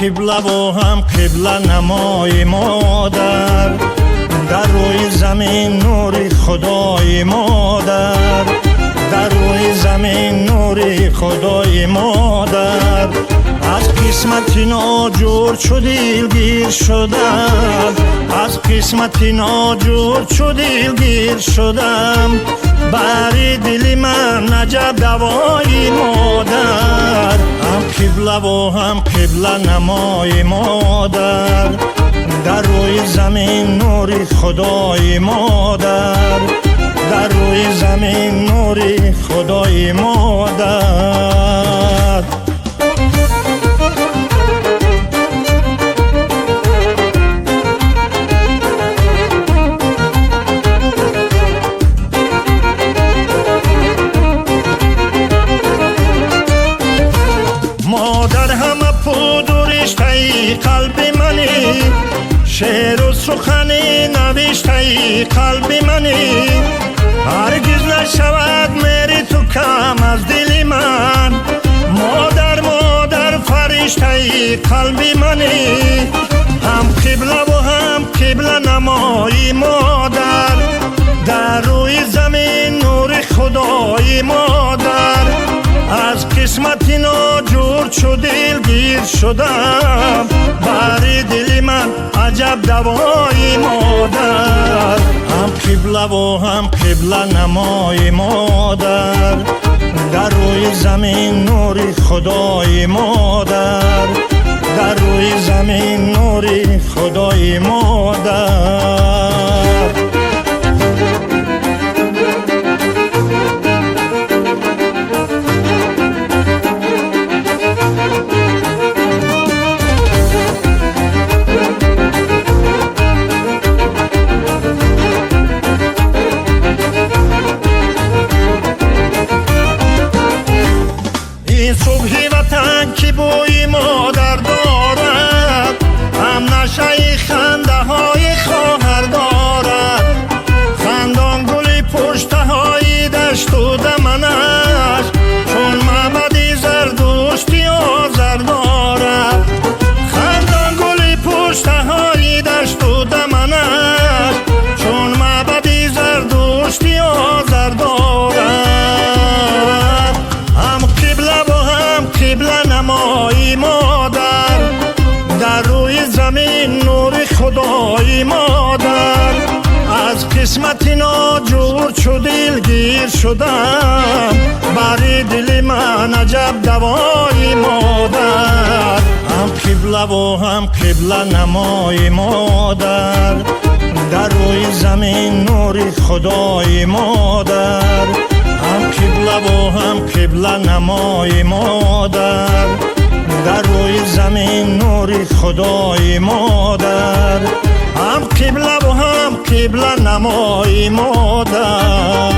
Қиблаву ҳам қибла намои модар, дар рӯи замин нури Худои модар, дар рӯи замин нури Худои модар. Аз қисмати ноҷур чу дилгир шудам, аз қисмати ноҷур чу дилгир шудам, бари дили ман аҷаб давои модар. Ҳам қиблаву ҳам қибла намои модар, дар рӯи замин нури Худои модар, дар рӯи замин нури Худои модар. Модар ҳама пуду риштаи қалби манӣ, шеъру сухани навиштаи қалби манӣ. Ҳаргиз нашавад мери ту кам аз дили ман, модар, модар фариштаи қалби манӣ. Ҳам қиблаву ҳам қибла намои модар, дар рӯи замин нури Худои модар. Аз қисмати ноҷур чу дилгир шудам, бари дили ман аҷаб давои модар. Ҳам қиблаву ҳам қибла намои модар, дар рӯи замин нури Худои модар, дар рӯи замин нури Худои модар. Ин субҳи ватан ки бӯи модар дорад, ҳам нашаи хандаҳои хоҳар дорад. Хандон гули пуштаҳои дашту даманаш, чун маъбади Зардушти Озар дорад. Хандон гули пуштаҳои дашту даманаш, чун маъбади Зардушти Озар дорад. Ҳам қиблаву ҳам қибла намои модар, дар рӯи замин нури Худои модар. Аз қисмати ноҷур чу дилгир шудам, бари дили ман аҷаб давои модар. Ҳам қиблаву ҳам қибла намои модар, дар рӯи замин нури Худои модар, ҳам қиблаву ҳам қибла намои модар, дар рӯи замин нури Худои модар, ҳам қиблаву ҳам қибла намои модар.